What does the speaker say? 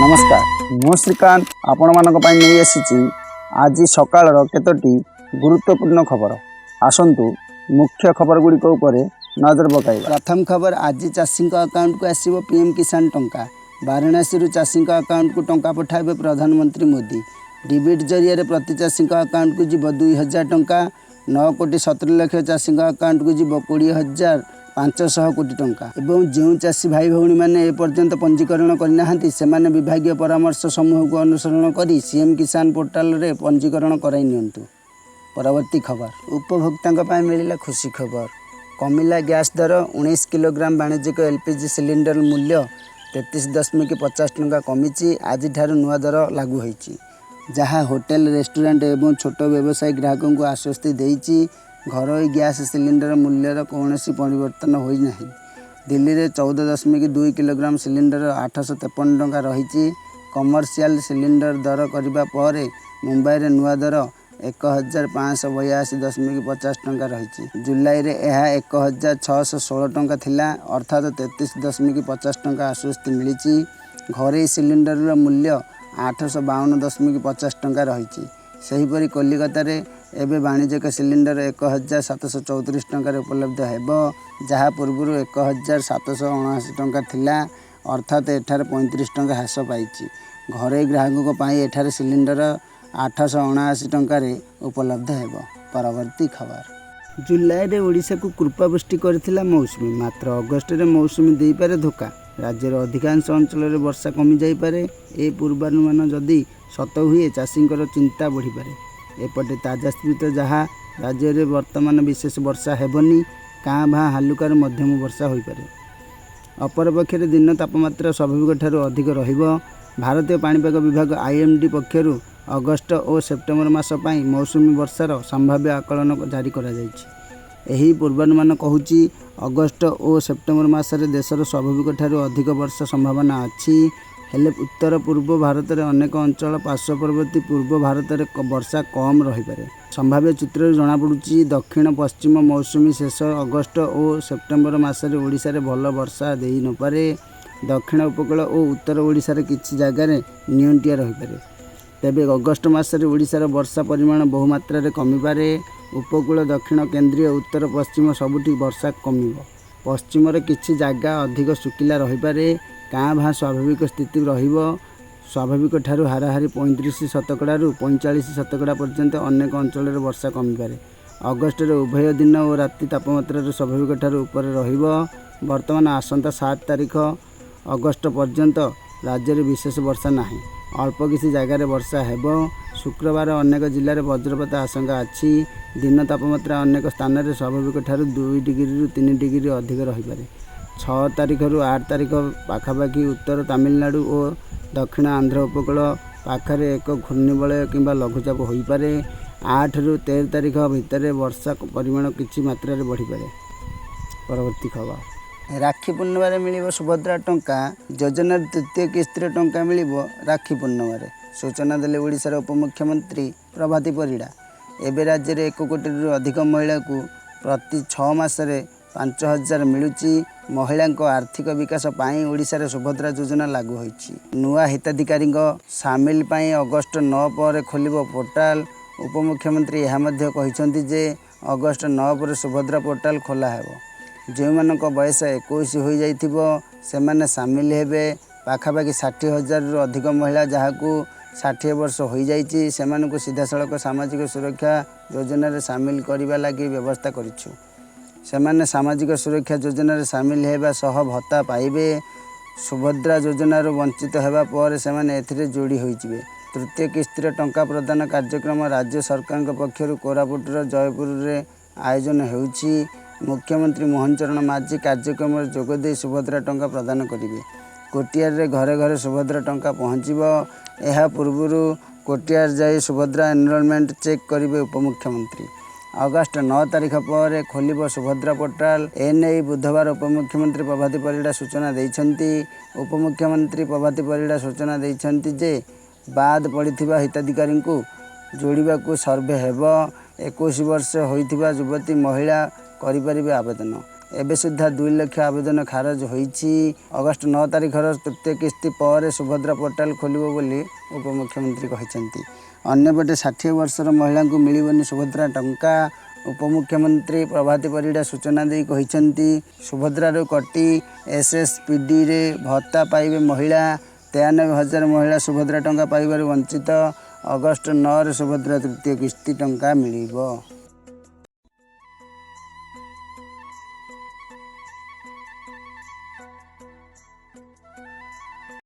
ନମସ୍କାର, ମୁଁ ଶ୍ରୀକାନ୍ତ ଆପଣମାନଙ୍କ ପାଇଁ ନେଇ ଆସିଛି ଆଜି ସକାଳର କେତୋଟି ଗୁରୁତ୍ୱପୂର୍ଣ୍ଣ ଖବର। ଆସନ୍ତୁ, ମୁଖ୍ୟ ଖବର ଗୁଡ଼ିକ ଉପରେ ନଜର ପକାଇବା। ପ୍ରଥମ ଖବର, ଆଜି ଚାଷୀଙ୍କ ଆକାଉଣ୍ଟକୁ ଆସିବ ପିଏମ୍ କିଷାନ ଟଙ୍କା। ବାରାଣାସୀରୁ ଚାଷୀଙ୍କ ଆକାଉଣ୍ଟକୁ ଟଙ୍କା ପଠାଇବେ ପ୍ରଧାନମନ୍ତ୍ରୀ ମୋଦି। ଡିବିଟି ଜରିଆରେ ପ୍ରତି ଚାଷୀଙ୍କ ଆକାଉଣ୍ଟକୁ ଯିବ 2000 ଟଙ୍କା। 9 କୋଟି 17 ଲକ୍ଷ ଚାଷୀଙ୍କ ଆକାଉଣ୍ଟକୁ ଯିବ 20,500 କୋଟି ଟଙ୍କା। ଏବଂ ଯେଉଁ ଚାଷୀ ଭାଇ ଭଉଣୀମାନେ ଏପର୍ଯ୍ୟନ୍ତ ପଞ୍ଜୀକରଣ କରିନାହାନ୍ତି, ସେମାନେ ବିଭାଗୀୟ ପରାମର୍ଶ ସମୂହକୁ ଅନୁସରଣ କରି ସିଏମ୍ କିଷାନ ପୋର୍ଟାଲରେ ପଞ୍ଜୀକରଣ କରାଇ ନିଅନ୍ତୁ। ପରବର୍ତ୍ତୀ ଖବର, ଉପଭୋକ୍ତାଙ୍କ ପାଇଁ ମିଳିଲା ଖୁସି ଖବର। କମିଲା ଗ୍ୟାସ୍ ଦର। 19 କିଲୋଗ୍ରାମ ବାଣିଜ୍ୟିକ ଏଲ୍ପିଜି ସିଲିଣ୍ଡର ମୂଲ୍ୟ 33.50 ଟଙ୍କା କମିଛି। ଆଜିଠାରୁ ନୂଆ ଦର ଲାଗୁ ହୋଇଛି, ଯାହା ହୋଟେଲ, ରେଷ୍ଟୁରାଣ୍ଟ ଏବଂ ଛୋଟ ବ୍ୟବସାୟୀ ଗ୍ରାହକଙ୍କୁ ଆଶ୍ୱସ୍ତି ଦେଇଛି। ଘରୋଇ ଗ୍ୟାସ୍ ସିଲିଣ୍ଡର ମୂଲ୍ୟର କୌଣସି ପରିବର୍ତ୍ତନ ହୋଇନାହିଁ। ଦିଲ୍ଲୀରେ 14.2 କିଲୋଗ୍ରାମ ସିଲିଣ୍ଡର 853 ଟଙ୍କା ରହିଛି। କମର୍ସିଆଲ ସିଲିଣ୍ଡର ଦର କରିବା ପରେ ମୁମ୍ବାଇରେ ନୂଆ ଦର 1582.50 ଟଙ୍କା ରହିଛି। ଜୁଲାଇରେ ଏହା 1616 ଟଙ୍କା ଥିଲା, ଅର୍ଥାତ୍ 33.50 ଟଙ୍କା ଆଶ୍ୱସ୍ତି ମିଳିଛି। ଘରୋଇ ସିଲିଣ୍ଡରର ମୂଲ୍ୟ 852.50 ଟଙ୍କା ରହିଛି। ସେହିପରି କଲିକତାରେ ଏବେ ବାଣିଜ୍ୟିକ ସିଲିଣ୍ଡର 1734 ଟଙ୍କାରେ ଉପଲବ୍ଧ ହେବ, ଯାହା ପୂର୍ବରୁ 1779 ଟଙ୍କା ଥିଲା, ଅର୍ଥାତ୍ ଏଠାରେ 35 ଟଙ୍କା ହ୍ରାସ ପାଇଛି। ଘରୋଇ ଗ୍ରାହକଙ୍କ ପାଇଁ ଏଠାରେ ସିଲିଣ୍ଡର 879 ଟଙ୍କାରେ ଉପଲବ୍ଧ ହେବ। ପରବର୍ତ୍ତୀ ଖବର, ଜୁଲାଇରେ ଓଡ଼ିଶାକୁ କୃପାବୃଷ୍ଟି କରିଥିଲା ମୌସୁମୀ, ମାତ୍ର ଅଗଷ୍ଟରେ ମୌସୁମୀ ଦେଇପାରେ ଧୋକା। ରାଜ୍ୟର ଅଧିକାଂଶ ଅଞ୍ଚଳରେ ବର୍ଷା କମିଯାଇପାରେ। ଏ ପୂର୍ବାନୁମାନ ଯଦି ସତ ହୁଏ, ଚାଷୀଙ୍କର ଚିନ୍ତା ବଢ଼ିପାରେ। ଏପଟେ ତାଜା ସ୍ଥିତି ଯାହା, ରାଜ୍ୟରେ ବର୍ତ୍ତମାନ ବିଶେଷ ବର୍ଷା ହେବନି। କାଁ ଭାଁ ହାଲୁକାରୁ ମଧ୍ୟମ ବର୍ଷା ହୋଇପାରେ। ଅପରପକ୍ଷରେ ଦିନ ତାପମାତ୍ରା ସ୍ୱାଭାବିକ ଠାରୁ ଅଧିକ ରହିବ। ଭାରତୀୟ ପାଣିପାଗ ବିଭାଗ ଆଇଏମ୍ଡି ପକ୍ଷରୁ ଅଗଷ୍ଟ ଓ ସେପ୍ଟେମ୍ବର ମାସ ପାଇଁ ମୌସୁମୀ ବର୍ଷାର ସମ୍ଭାବ୍ୟ ଆକଳନ ଜାରି କରାଯାଇଛି। ଏହି ପୂର୍ବାନୁମାନ କହୁଛି, ଅଗଷ୍ଟ ଓ ସେପ୍ଟେମ୍ବର ମାସରେ ଦେଶର ସ୍ୱାଭାବିକ ଠାରୁ ଅଧିକ ବର୍ଷା ସମ୍ଭାବନା ଅଛି। ହେଲେ ଉତ୍ତର ପୂର୍ବ ଭାରତରେ ଅନେକ ଅଞ୍ଚଳ, ପାର୍ଶ୍ୱବର୍ତ୍ତୀ ପୂର୍ବ ଭାରତରେ ବର୍ଷା କମ୍ ରହିପାରେ। ସମ୍ଭାବ୍ୟ ଚିତ୍ରରୁ ଜଣାପଡ଼ୁଛି, ଦକ୍ଷିଣ ପଶ୍ଚିମ ମୌସୁମୀ ଶେଷ ଅଗଷ୍ଟ ଓ ସେପ୍ଟେମ୍ବର ମାସରେ ଓଡ଼ିଶାରେ ଭଲ ବର୍ଷା ଦେଇନପାରେ। ଦକ୍ଷିଣ ଉପକୂଳ ଓ ଉତ୍ତର ଓଡ଼ିଶାର କିଛି ଜାଗାରେ ନିଅଣ୍ଟିଆ ରହିପାରେ। ତେବେ ଅଗଷ୍ଟ ମାସରେ ଓଡ଼ିଶାର ବର୍ଷା ପରିମାଣ ବହୁମାତ୍ରାରେ କମିପାରେ। ଉପକୂଳ, ଦକ୍ଷିଣ, କେନ୍ଦ୍ରୀୟ, ଉତ୍ତର ପଶ୍ଚିମ ସବୁଠି ବର୍ଷା କମିବ। ପଶ୍ଚିମର କିଛି ଜାଗା ଅଧିକ ଶୁଖିଲା ରହିପାରେ। କାଁ ଭାଁ ସ୍ୱାଭାବିକ ସ୍ଥିତି ରହିବ। ସ୍ୱାଭାବିକ ଠାରୁ ହାରାହାରି 35 ଶତକଡ଼ାରୁ 45 ଶତକଡ଼ା ପର୍ଯ୍ୟନ୍ତ ଅନେକ ଅଞ୍ଚଳରେ ବର୍ଷା କମିପାରେ। ଅଗଷ୍ଟରେ ଉଭୟ ଦିନ ଓ ରାତି ତାପମାତ୍ରାର ସ୍ୱାଭାବିକ ଠାରୁ ଉପରେ ରହିବ। ବର୍ତ୍ତମାନ ଆସନ୍ତା 7 ତାରିଖ ଅଗଷ୍ଟ ପର୍ଯ୍ୟନ୍ତ ରାଜ୍ୟରେ ବିଶେଷ ବର୍ଷା ନାହିଁ। ଅଳ୍ପ କିଛି ଜାଗାରେ ବର୍ଷା ହେବ। ଶୁକ୍ରବାର ଅନେକ ଜିଲ୍ଲାରେ ବଜ୍ରପାତ ଆଶଙ୍କା ଅଛି। ଦିନ ତାପମାତ୍ରା ଅନେକ ସ୍ଥାନରେ ସ୍ୱାଭାବିକ ଠାରୁ 2 ଡିଗ୍ରୀରୁ 3 ଡିଗ୍ରୀ ଅଧିକ ରହିପାରେ। 6 ତାରିଖରୁ 8 ତାରିଖ ପାଖାପାଖି ଉତ୍ତର ତାମିଲନାଡ଼ୁ ଓ ଦକ୍ଷିଣ ଆନ୍ଧ୍ର ଉପକୂଳ ପାଖରେ ଏକ ଘୂର୍ଣ୍ଣିବଳୟ କିମ୍ବା ଲଘୁଚାପ ହୋଇପାରେ। 8ରୁ 13 ତାରିଖ ଭିତରେ ବର୍ଷା ପରିମାଣ କିଛି ମାତ୍ରାରେ ବଢ଼ିପାରେ। ପରବର୍ତ୍ତୀ ଖବର, ରାକ୍ଷୀ ପୂର୍ଣ୍ଣିମାରେ ମିଳିବ ସୁଭଦ୍ରା ଟଙ୍କା। ଯୋଜନାର ତୃତୀୟ କିସ୍ତିର ଟଙ୍କା ମିଳିବ ରାକ୍ଷୀ ପୂର୍ଣ୍ଣିମାରେ, ସୂଚନା ଦେଲେ ଓଡ଼ିଶାର ଉପମୁଖ୍ୟମନ୍ତ୍ରୀ ପ୍ରଭାତୀ ପରିଡ଼ା। ଏବେ ରାଜ୍ୟରେ 1 କୋଟିରୁ ଅଧିକ ମହିଳାଙ୍କୁ ପ୍ରତି 6 ମାସରେ 5000 ମିଳୁଛି। ମହିଳାଙ୍କ ଆର୍ଥିକ ବିକାଶ ପାଇଁ ଓଡ଼ିଶାରେ ସୁଭଦ୍ରା ଯୋଜନା ଲାଗୁ ହୋଇଛି। ନୂଆ ହିତାଧିକାରୀଙ୍କ ସାମିଲ ପାଇଁ ଅଗଷ୍ଟ 9 ପରେ ଖୋଲିବ ପୋର୍ଟାଲ। ଉପମୁଖ୍ୟମନ୍ତ୍ରୀ ଏହା ମଧ୍ୟ କହିଛନ୍ତି ଯେ ଅଗଷ୍ଟ 9 ପରେ ସୁଭଦ୍ରା ପୋର୍ଟାଲ ଖୋଲା ହେବ। ଯେଉଁମାନଙ୍କ ବୟସ 21 ହୋଇଯାଇଥିବ, ସେମାନେ ସାମିଲ ହେବେ। ପାଖାପାଖି 60 ହଜାରରୁ ଅଧିକ ମହିଳା, ଯାହାକୁ 60 ବର୍ଷ ହୋଇଯାଇଛି, ସେମାନଙ୍କୁ ସିଧାସଳଖ ସାମାଜିକ ସୁରକ୍ଷା ଯୋଜନାରେ ସାମିଲ କରିବା ଲାଗି ବ୍ୟବସ୍ଥା କରିଛୁ। ସେମାନେ ସାମାଜିକ ସୁରକ୍ଷା ଯୋଜନାରେ ସାମିଲ ହେବା ସହ ଭତ୍ତା ପାଇବେ। ସୁଭଦ୍ରା ଯୋଜନାରୁ ବଞ୍ଚିତ ହେବା ପରେ ସେମାନେ ଏଥିରେ ଯୋଡ଼ି ହୋଇଯିବେ। ତୃତୀୟ କିସ୍ତିର ଟଙ୍କା ପ୍ରଦାନ କାର୍ଯ୍ୟକ୍ରମ ରାଜ୍ୟ ସରକାରଙ୍କ ପକ୍ଷରୁ କୋରାପୁଟର ଜୟପୁରରେ ଆୟୋଜନ ହେଉଛି। ମୁଖ୍ୟମନ୍ତ୍ରୀ ମୋହନ ଚରଣ ମାଝୀ କାର୍ଯ୍ୟକ୍ରମରେ ଯୋଗଦେଇ ସୁଭଦ୍ରା ଟଙ୍କା ପ୍ରଦାନ କରିବେ। କୋଟିଆରେ ଘରେ ଘରେ ସୁଭଦ୍ରା ଟଙ୍କା ପହଞ୍ଚିବ। ଏହା ପୂର୍ବରୁ କୋଟିଆର ଯାଇ ସୁଭଦ୍ରା ଏନରୋଲମେଣ୍ଟ ଚେକ୍ କରିବେ ଉପମୁଖ୍ୟମନ୍ତ୍ରୀ। ଅଗଷ୍ଟ 9 ତାରିଖ ପରେ ଖୋଲିବ ସୁଭଦ୍ରା ପୋର୍ଟାଲ। ଏନେଇ ବୁଧବାର ଉପମୁଖ୍ୟମନ୍ତ୍ରୀ ପ୍ରଭାତୀ ପରିଡ଼ା ସୂଚନା ଦେଇଛନ୍ତି। ଉପମୁଖ୍ୟମନ୍ତ୍ରୀ ପ୍ରଭାତୀ ପରିଡ଼ା ସୂଚନା ଦେଇଛନ୍ତି ଯେ ବାଦ ପଡ଼ିଥିବା ହିତାଧିକାରୀଙ୍କୁ ଯୋଡ଼ିବାକୁ ସର୍ଭେ ହେବ। 21 ବର୍ଷ ହୋଇଥିବା ଯୁବତୀ, ମହିଳା କରିପାରିବେ ଆବେଦନ। ଏବେ ସୁଦ୍ଧା 2 ଲକ୍ଷ ଆବେଦନ ଖାରଜ ହୋଇଛି। ଅଗଷ୍ଟ 9 ତାରିଖର ତୃତୀୟ କିସ୍ତି ପରେ ସୁଭଦ୍ରା ପୋର୍ଟାଲ ଖୋଲିବ ବୋଲି ଉପମୁଖ୍ୟମନ୍ତ୍ରୀ କହିଛନ୍ତି। ଅନ୍ୟପଟେ 60 ବର୍ଷର ମହିଳାଙ୍କୁ ମିଳିବନି ସୁଭଦ୍ରା ଟଙ୍କା। ଉପମୁଖ୍ୟମନ୍ତ୍ରୀ ପ୍ରଭାତୀ ପରିଡ଼ା ସୂଚନା ଦେଇ କହିଛନ୍ତି, ସୁଭଦ୍ରାରୁ କଟି ଏସ୍ଏସ୍ପିଡିରେ ଭତ୍ତା ପାଇବେ ମହିଳା। 93 ହଜାର ମହିଳା ସୁଭଦ୍ରା ଟଙ୍କା ପାଇବାରୁ ବଞ୍ଚିତ। ଅଗଷ୍ଟ 9ରେ ସୁଭଦ୍ରା ତୃତୀୟ କିସ୍ତି ଟଙ୍କା ମିଳିବ।